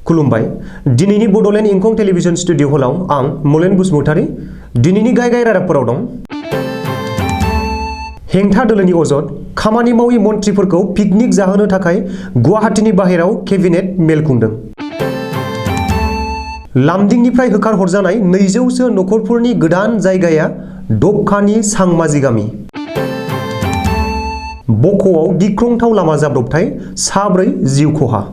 खुलुमबाय। दिनैनि Bodoland इंखं television studio हलाव आं मलेन बसुमतारी। दिनैनि गायगाय रादाबफोराव दं। हेंथा दोलोनि अजद खामानि मावि मन्थ्रिफोरखौ पिकनिक जाहोनो थाखाय गुवाहाटीनि बाहेराव केबिनेट मेल खुंदों। लामदिंनिफ्राय होखारहरजानाय 200सो नखरफोरनि गोदान जायगाया दबखानि सांमाजि गामि। बक'आव गिख्रंथाव लामा जाब्रबथाय 4 जिउ खहा।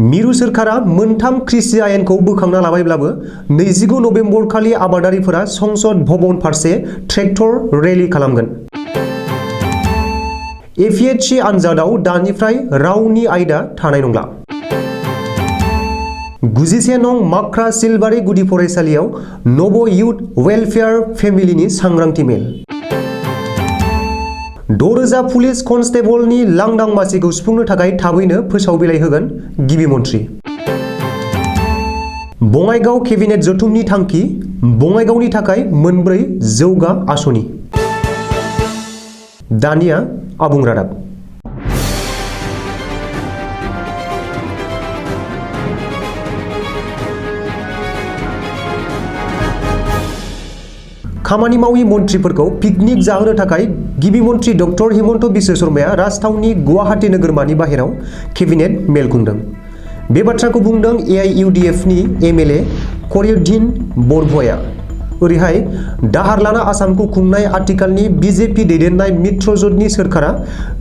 मिरु सोरखारा मोनथाम कृषि आयेनखौ बोखांना लाबायब्लाबो 29 नबेम्बर खालि आबादारिफोरा संसद भवन फारसे ट्रेक्टर रेली खालामगोन। एपिएचसि आनजादाव दानिफ्राय रावनि आयदा थानाय नंला। 91 नं माख्रा सिलबारि गुदि फरायसालियाव नव इउथ वेलफेयार फेमिलिनि सांग्रांथि मेल। 6000 पुलिस कनस्टेबलनि लांदां मासिखौ सुफुंनो थाखाय थाबैनो फोसाव बिलाइ होगोन गिबि मन्थ्रि। बङाइगाव केबिनेट जथुमनि थांखि बङाइगावनि थाखाय 4 जौगा आसनि। दानिया आबुं रादाब। खामानि मावि मन्थ्रिफोरखौ पिकनिक जाहोनो थाखाय गिबि मन्थ्रि डक्टर हिमन्त बिश्व शर्माया राजथावनि गुवाहाटी नोगोरमानि बाहेराव केबिनेट मेल खुंदों। बे बाथ्राखौ बुंदों एआइइउडिएफनि एमएलए करियुद्दिन बरभया। ओरैहाय दाहार लाना आसामखौ खुंनाय आथिखालनि बिजेपि दैदेननाय मित्रजोटनि सोरखारा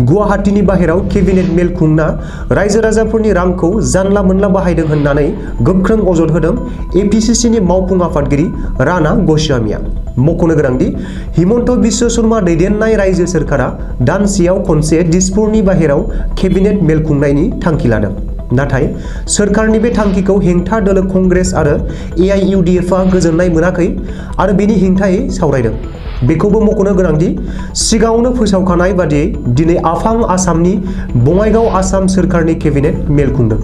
गुवाहाटीनि बाहेराव केबिनेट मेल खुंना रायजो राजाफोरनि रांखौ जानला मोनला बाहायदों होननानै गोख्रों अजद होदों एपिसिसिनि मावफुं आफादगिरि राणा गस्वामीआ। मख'नो गोनांदि हिमन्त बिश्व शर्मा दैदेननाय रायजो सोरखारा दानसेयाव खनसे दिसपुरनि बाहेराव केबिनेट मेल खुंनायनि थांखि लादों। नाथाय सोरखारनि बे थांखिखौ हेंथा दोलो कंग्रेस आरो एआइइउडिएफआ गोजोननाय मोनाखै आरो बेनि हेंथायै सावरायदों। बेखौबो मख'नो गोनांदि सिगाङावनो फोसावखानाय बादियै दिनै आफां आसामनि बङाइगाव आसाम सोरखारनि केबिनेट मेल खुंदों।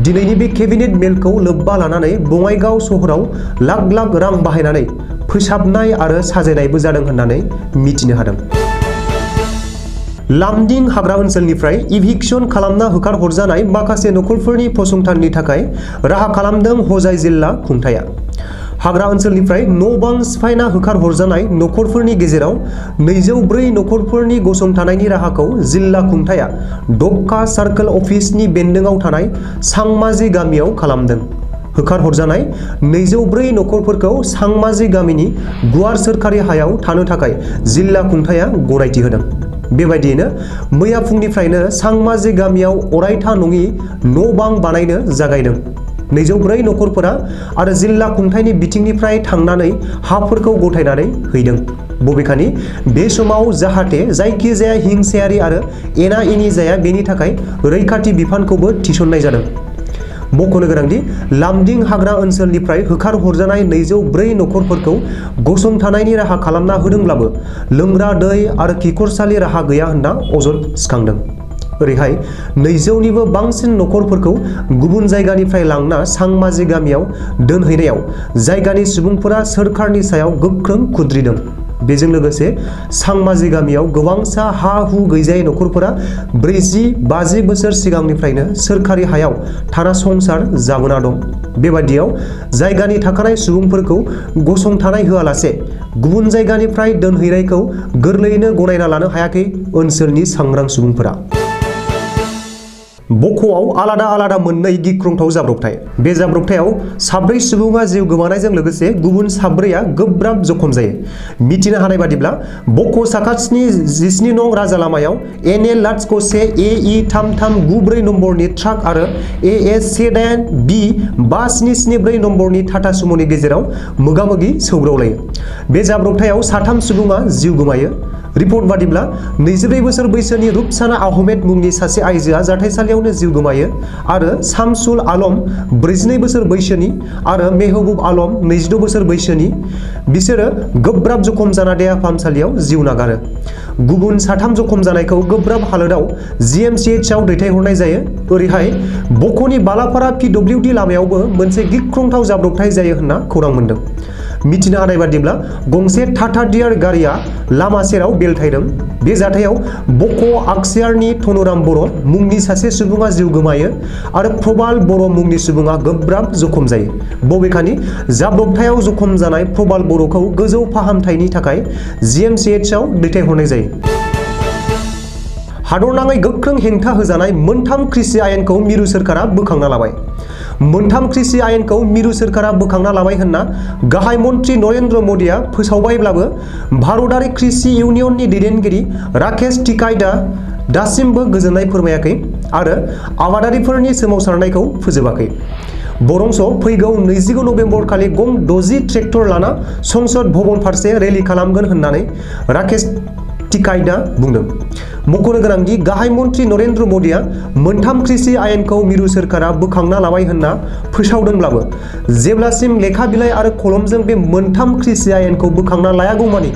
दिनैनि बे केबिनेट मेलखौ लोब्बा लानानै बङाइगाव सहराव लाख लाख रां बाहायनानै फोसाबनाय आरो साजायनायबो जादों होननानै मिथिनो हादों। लामदिं हाग्रा ओनसोलनिफ्राय इभिक्सन खालामना होखारहरजानाय माखासे नखरफोरनि फसंथाननि थाखाय राहा खालामदों हजाय जिल्ला खुंथाया। हाग्रा ओनसोलनिफ्राय न' बां सिफायना होखारहरजानाय नखरफोरनि गेजेराव 204 नखरफोरनि गसंथानायनि राहाखौ जिल्ला खुंथाया दबका सार्कोल अफिसनि बेन्दोङाव थानाय सांमाजि गामियाव खालामदों। होखारहरजानाय 204 नखरफोरखौ सांमाजि गामिनि गुवार सोरखारि हायाव थानो थाखाय जिल्ला खुंथाया गनायथि होदों। बेबायदियैनो मैया फुंनिफ्रायनो सांमाजि गामियाव अरायथा नङि न' बां बानायनो जागायदों। 204 नखरफोरा आरो जिल्ला खुंथायनि बिथिंनिफ्राय थांनानै हाफोरखौ गथायनानै हैदों। बबेखानि बे समाव जाहाथे जायखिजाया हिंसायारि आरो एना एनि जाया बेनि थाखाय रैखाथि बिफानखौबो थिसननाय जादों। मख'नो गोनांदि लामदिं हाग्रा ओनसोलनिफ्राय होखारहरजानाय 204 नखरफोरखौ गसंथानायनि राहा खालामना होदोंब्लाबो लोंग्रा दै आरो खिखरसालि राहा गैया होनना अजद सिखांदों। ओरैहाय 200निबो बांसिन नखरफोरखौ गुबुन जायगानिफ्राय लांना सांमाजि गामियाव दोनहैनायाव जायगानि सुबुंफोरा सोरखारनि सायाव गोख्रों खुद्रिदों। बेजों लोगोसे सांमाजि गामियाव गोबांसा हा हु गैजायै नखरफोरा 40-50 बोसोर सिगांनिफ्रायनो सोरखारि हायाव थाना संसार जाबोना दं। बेबादियाव जायगानि थाखानाय सुबुंफोरखौ गसंथानाय होआलासे गुबुन जायगानिफ्राय दोनहैनायखौ गोरलैयैनो गनायना लानो हायाखै ओनसोलनि सांग्रां सुबुंफोरा। बक'आव आलादा आलादा 2 गिख्रंथाव जाब्रबथाय। बे जाब्रबथायाव 4 सुबुङा जिउ गोमानायजों लोगोसे गुबुन 4आ गोब्राब जखम जायो। मिथिनो हानाय बादिब्ला बक' साखाथिनि 17 नं राजा लामायाव NL-1 EE 3394 नम्बरनि ट्राक आरो AS-18B 5774 नम्बरनि टाटा सुम'नि गेजेराव मोगा-मोगि सौग्रावलायो। बे जाब्रबथायाव 3 सुबुङा जिउ गोमायो। रिपर्ट बादिब्ला 24 बोसोर बैसोनि रुपसाना आहमेद मुंनि सासे आइजोआ जाथायसालियावनो जिउ गोमायो आरो शामसुल आलम 42 बोसोर बैसोनि आरो मेहबुब आलम 26 बोसोर बैसोनि बिसोरो गोब्राब जखम जाना देहा फाहामसालियाव जिउ नागारो। गुबुन 3 जखम जानायखौ गोब्राब हालोदाव GMCHआव दैथायहरनाय जायो। ओरैहाय बक'नि बालापारा PWD लामायावबो मोनसे गिख्रंथाव जाब्रबथाय जायो होनना खौरां मोनदों। मिथिनो हानाय बादिब्ला गंसे टाटा डियार गारिया लामा सेराव बेलथायदों। बे जाथायाव बक' आगसियारनि धनुराम बर' मुंनि सासे सुबुङा जिउ गोमायो आरो प्रबाल बर' मुंनि सुबुङा गोब्राब जखम जायो। बबेखानि जाब्रबथायाव जखम जानाय प्रबाल बर'खौ गोजौ फाहामथायनि थाखाय GMCHआव दैथायहरनाय जायो। हादरनाङै गोख्रों हेंथा होजानाय मोनथाम कृषि आयेनखौ मिरु सोरखारा बोखांना लाबाय। मोनथाम कृषि आयेनखौ मिरु सोरखारा बोखांना लाबाय होनना गाहाय मन्त्रि नरेन्द्र मदिया फोसावबायब्लाबो भारतारि कृषि इउनियननि दैदेनगिरि राकेश टिकाइटआ दासिमबो गोजोननाय फोरमायाखै आरो आबादारिफोरनि सोमावसारनायखौ फोजोबाखै। बरंस फैगौ 29 नबेम्बर खालि गं 60 ट्रेक्टर लाना संसद भवन फारसे रेलि खालामगोन होननानै राकेश टिकाइटआ बुंदों। मख'नो गोनांदि गाहाय मन्त्रि नरेन्द्र मदिया मोनथाम कृषि आयेनखौ मिरु सोरखारा बोखांना लाबाय होनना फोसावदोंब्लाबो जेब्लासिम लेखा बिलाइ आरो कलमजों बे मोनथाम कृषि आयेनखौ बोखांना लायागौमानि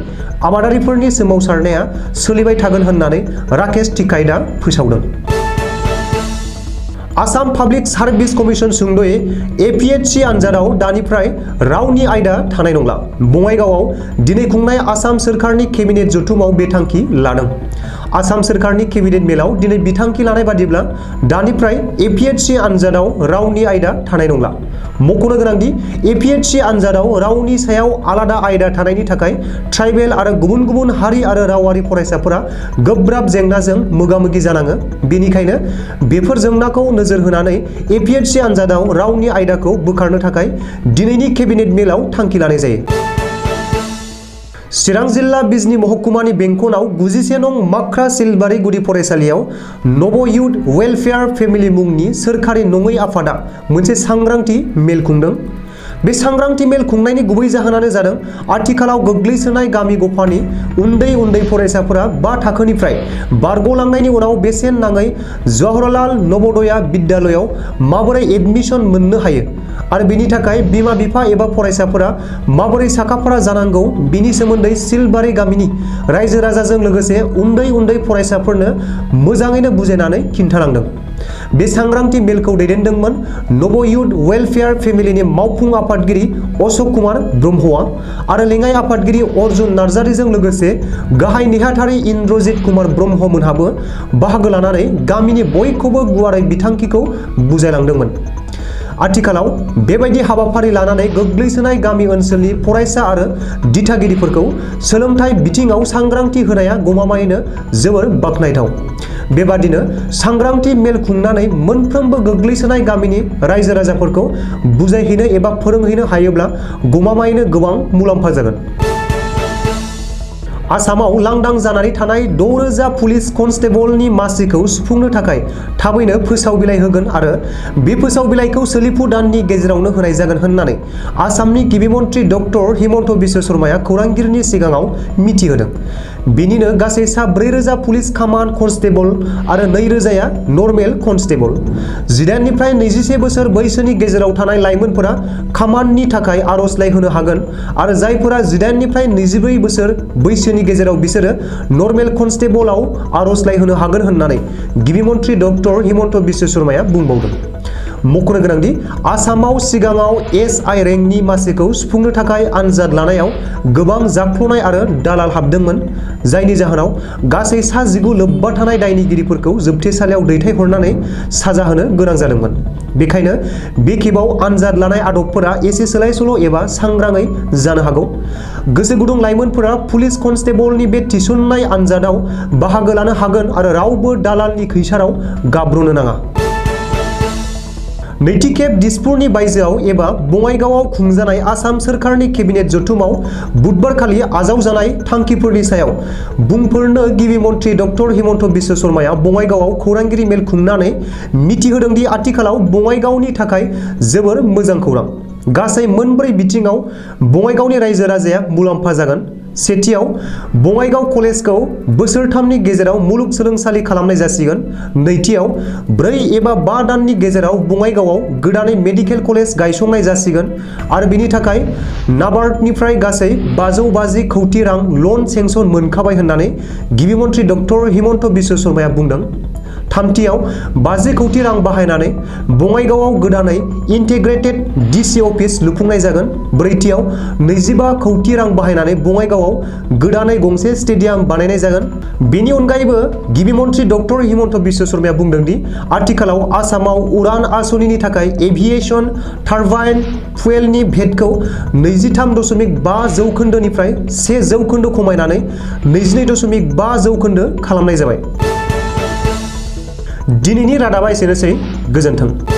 आबादारिफोरनि सोमावसारनाया सोलिबाय थागोन होननानै राकेश टिकाइटआ फोसावदों। आसाम पाब्लिक सार्भिस कमिसन सुंद'यै APHC आनजादाव दानिफ्राय रावनि आयदा थानाय नंला। बङाइगावआव दिनै खुंनाय आसाम सोरखारनि केबिनेट जथुमाव बे थांखि लादों। आसाम सोरखारनि केबिनेट मेलाव दिनै बिथांखि लानाय बादिब्ला दानिफ्राय APHC आनजादाव रावनि आयदा थानाय नंला। मख'नो गोनांदि APHC आनजादाव रावनि सायाव आलादा आयदा थानायनि थाखाय ट्राइबेल आरो गुबुन गुबुन हारि आरो रावारि फरायसाफोरा गोब्राब जेंनाजों मोगा-मोगि जानाङो। बेनिखायनो बेफोर जेंनाखौ नोजोर होनानै APHC आनजादाव रावनि आयदाखौ बोखारनो थाखाय दिनैनि केबिनेट मेलाव थांखि लानाय जायो। चिरां जिल्ला बिजनी महकुमानि बेंखनाव 91 नं माख्रा सिलबारि गुदि फरायसालियाव नव इयुथ वेलफेयार फेमिलि मुंनि सोरखारि नङै आफादा मोनसे सांग्रांथि मेल खुंदों। बे सांग्रांथि मेल खुंनायनि गुबै जाहोनानो जादों आथिखालाव गोग्लैसोनाय गामि गफानि उन्दै उन्दै फरायसाफोरा 5 थाखोनिफ्राय बारग'लांनायनि उनाव बेसेन नाङै जवाहरलाल नवोदया बिद्यालयाव माबोरै एडमिशन मोननो हायो आरो बेनि थाखाय बिमा-बिफा एबा फरायसाफोरा माबोरै साखाफारा जानांगौ बेनि सोमोन्दै सिलबारि गामिनि रायजो राजाजों लोगोसे उन्दै उन्दै फरायसाफोरनो मोजाङैनो बुजायनानै खिन्थालांदों। बे सांग्रांथि मेलखौ दैदेनदोंमोन नव इयुथ वेलफेयार फेमिलिनि मावफुं आफादगिरि अशोक कुमार ब्रह्मआ आरो लेङाइ आफादगिरि अर्जुन नार्जारिजों लोगोसे गाहाय नेहाथारि इन्द्रजित कुमार ब्रह्म मोनहाबो बाहागो लानानै गामिनि बयखौबो गुवारै बिथांखिखौ बुजायलांदोंमोन। आथिखालाव बेबायदि हाबाफारि लानानै गोग्लैसोनाय गामि ओनसोलनि फरायसा आरो दिथागिरिफोरखौ सोलोंथाइ बिथिङाव सांग्रांथि होनाया गमामायैनो जोबोर बाख्नायथाव। बेबादिनो सांग्रांथि मेल खुंनानै मोनफ्रोमबो गोग्लैसोनाय गामिनि रायजो राजाफोरखौ बुजायहैनो एबा फोरोंहैनो हायोब्ला गमामायैनो गोबां मुलाम्फा जागोन। आसामाव लांदां जानानै थानाय 6000 पुलिस कनस्टेबलनि मासिखौ सुफुंनो थाखाय थाबैनो फोसाव बिलाइ होगोन आरो बे फोसाव बिलाइखौ सोलिफु दाननि गेजेरावनो होनाय जागोन होननानै आसामनि गिबि मन्त्रि डक्टर हिमन्त बिश्व शर्माया खौरांगिरिनि सिगाङाव मिथिहोदों। बेनिनो गासै सा 4000 पुलिस कामान्ड कनस्टेबल आरो 2000 नर्मेल कनस्टेबल। 18 निफ्राय 21 बोसोर बैसोनि गेजेराव थानाय लाइमोनफोरा कामान्डनि थाखाय आर'जलाइ होनो हागोन आरो जायफोरा 18 निफ्राय 24 बोसोर बैसोनि गेजेराव बिसोरो नर्मेल कनस्टेबलआव आर'जलाइ होनो हागोन होननानै गिबि मन्त्रि डक्टर हिमन्त बिश्व शर्माया बुंबावदों। मख'नो गोनांदि आसामाव सिगाङाव SI रेंकनि मासिखौ सुफुंनो थाखाय आनजाद लानायाव गोबां जाख्ल'नाय आरो दालाल हाबदोंमोन, जायनि जाहोनाव गासै सा 19 लोब्बा थानाय दायनिगिरिफोरखौ जोबथेसालियाव दैथायहरनानै साजा होनो गोनां जादोंमोन। बेखायनो बे खेबाव आनजाद लानाय आदबफोरा एसे सोलाय-सोल' एबा सांग्राङै जानो हागौ। गोसो गुदुं लाइमोनफोरा पुलिस कनस्टेबलनि बे थिसननाय आनजादाव बाहागो लानो हागोन आरो रावबो दालालनि खैसाराव गाब्रनो नाङा। नैथि खेब दिसपुरनि बायजोआव एबा बङाइगावआव खुंजानाय आसाम सोरखारनि केबिनेट जथुमाव बुधबारखालि आजावजानाय थांखिफोरनि सायाव बुंफोरनो गिबि मन्त्रि डक्टर हिमन्त बिश्व शर्माया बङाइगावआव खौरांगिरि मेल खुंनानै मिथिहोदोंदि आथिखालाव बङाइगावनि थाखाय जोबोर मोजां खौरां। गासै मोनब्रै बिथिङाव बङाइगावनि रायजो राजाया मुलाम्फा जागोन। सेथियाव बङाइगाव कलेजखौ बोसोरथामनि गेजेराव मुलुगसोलोंसालि खालामनाय जासिगोन। नैथियाव 4 एबा 5 दाननि गेजेराव बङाइगावआव गोदानै मेडिकेल कलेज गायसंनाय जासिगोन आरो बेनि थाखाय नाबार्डनिफ्राय गासै 550 कौटि रां लन सेंसन मोनखाबाय होननानै गिबि मन्त्रि डक्टर हिमन्त बिश्व शर्माया बुंदों। थामथियाव 50 कौटि रां बाहायनानै बङाइगावआव गोदानै इन्टिग्रेटेड डिसि अफिस लुफुंनाय जागोन। ब्रैथियाव 25 कौटि रां बाहायनानै बङाइगावआव गोदानै गंसे स्टेडियाम बानायनाय जागोन। बेनि अनगायैबो गिबि मन्थ्रि डक्टर हिमन्त बिश्व शर्माया बुंदों दि आथिखालाव आसामाव उड़ान आसनिनि थाखाय एभिएशन टारबाइन फुएलनि भेटखौ 23.5 जौखोन्दोनिफ्राय 1 जौखोन्दो खमायनानै 22.5 जौखोन्दो खालामनाय जाबाय। दिनैनि रादाबा एसेनोसै। गोजोन्थों।